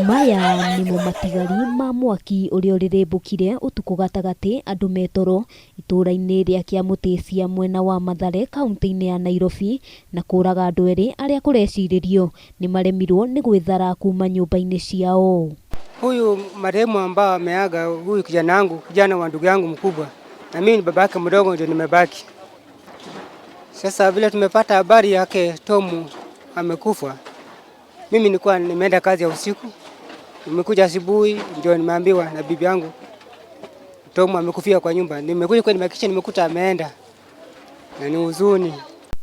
Maya nĩmo matigari ma mwaki ũrĩa ũrĩrĩmbũkire ũtukũ gatagatĩ andũ me toro itũũra-inĩ rĩa Kĩamũtĩcia mwena wa Mathare kaunti-inĩ ya Nairobi na kũraga andũ erĩ arĩa kũrecirĩrio nĩ maremirwo nĩ gwĩthara kuma nyũmba-inĩ ciao. Huyu marehemu ambao ameaga, huyu kijana wangu, kijana wa ndugu yangu mkubwa, na mimi ni baba yake mdogo, ndio nimebaki. Sasa vile tumepata habari yake Tomu amekufa, mimi nilikuwa nimeenda kazi ya usiku, nimekuja asubuhi ndio nimeambiwa na bibi yangu Tomu amekufia kwa nyumba. Nimekuja kwa nimehakikisha nimekuta ameenda, na ni huzuni.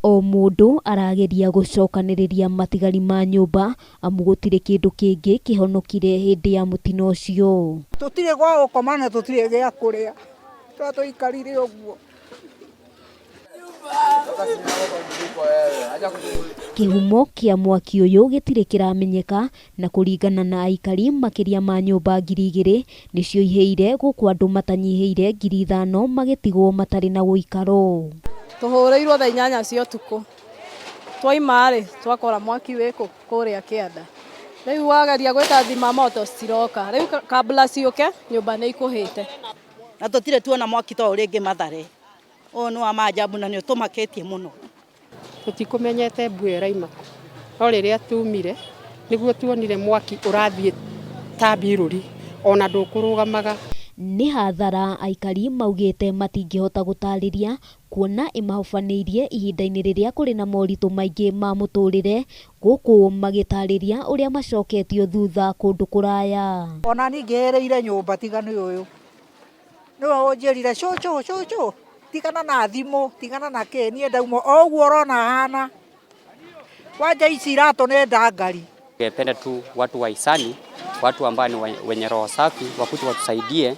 O mũndũ arageria gũcokanĩrĩria matigari ma nyũmba amu gũtirĩ kĩndũ kĩngĩ kĩhonokire hĩndĩ ya mũtino ũcio. Tũtirĩ gwa gũkoma na tũtirĩ gĩa kũrĩa, twa tũikarire ũguo. Kĩhumo kĩa mwaki ũyũ gĩtirĩ kĩramenyeka na kũringana na aikari makĩria ma nyũmba 2000 nĩcio ihĩire gũkũ andũ matanyihĩire 5000 magĩtigwo matarĩ na ũikaro. Tũhũrĩirwo thaa 8 cia ũtukũ, twaima rĩ twakora mwaki wĩ kũrĩa kĩanda. Rĩu wageria gwĩta thima moto citiroka, rĩu kabla ciũke nyũmba nĩ ikũhĩte. Na tũtirĩ tuona mwaki ta ũyũ rĩngĩ Mathare. Ũyũ nĩ wa maajabu na nĩ ũtũmakĩtie mũno. Tũtikũmenyete mbura ĩraima kũ, no rĩrĩa tumire nĩguo tuonire mwaki ũrathiĩ ta mbirũri ona ndũkũrũgamaga. Nĩ hathara aikari maugĩte matingĩhota gũtarĩria kuona ĩmahobanĩirie ihinda-inĩ rĩrĩa kũrĩ na moritũ maingĩ ma mũtũrĩre gũkũ magĩtarĩria ũrĩa macoketio thutha kũndũ kũraya. Ona niĩ ngĩhĩrĩire nyũmba tiga nĩ ũyũ, nĩwe ũnjĩrire cũcũ cũcũ tigana na thimũ tigana na kĩ, niĩ ndauma o ũguo ũrona hana, kwanja ici iratũ nĩ ndangari. Tungependa tu watu wa hisani, watu ambao ni wenye roho safi wakuje watusaidie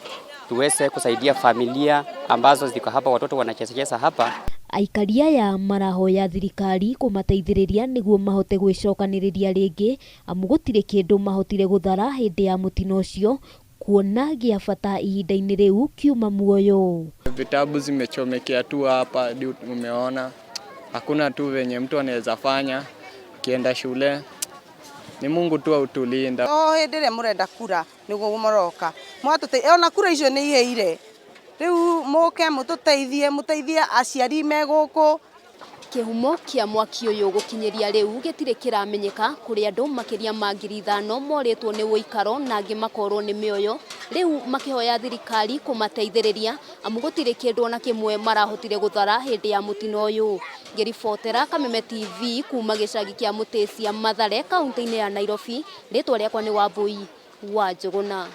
tuweze kusaidia familia ambazo ziko hapa, watoto wanacheza hapa. Aikari aya marahoya thirikari kũmateithĩrĩria nĩguo mahote gwĩcokanĩrĩria rĩngĩ amu gũtirĩ kĩndũ mahotire gũthara hĩndĩ ya mũtino ũcio kuona gĩa bata ihinda-inĩ rĩu kiuma muoyo. Vitabu zimechomekea tu hapa hadi umeona, hakuna tu venye mtu anaweza fanya kienda shule, ni Mungu tu autulinda. O hĩndĩ ĩrĩa mũrenda kura nĩguo mũroka mwatũte, ona kura icio nĩ ihĩire, rĩu mũke mũtũteithie, mũteithie aciari me gũkũ. Kĩhumo kĩa mwaki ũyũ gũkinyĩria rĩu gĩtirĩ kĩramenyeka kũrĩ andũ makĩria ma 5000 morĩtwo nĩ ũikaro na angĩ makorwo nĩ mĩoyo, rĩu makĩhoya thirikari kũmateithĩrĩria amu gũtirĩ kĩndũ ona kĩmwe marahotire gũthara hĩndĩ ya mũtino ũyũ. Ngĩribotera Kameme TV kuma gĩcagi kĩa Mũtĩcia Mathare kaunti-inĩ ya Nairobi, rĩtwa rĩakwa nĩ Wambui wa Njũgũna.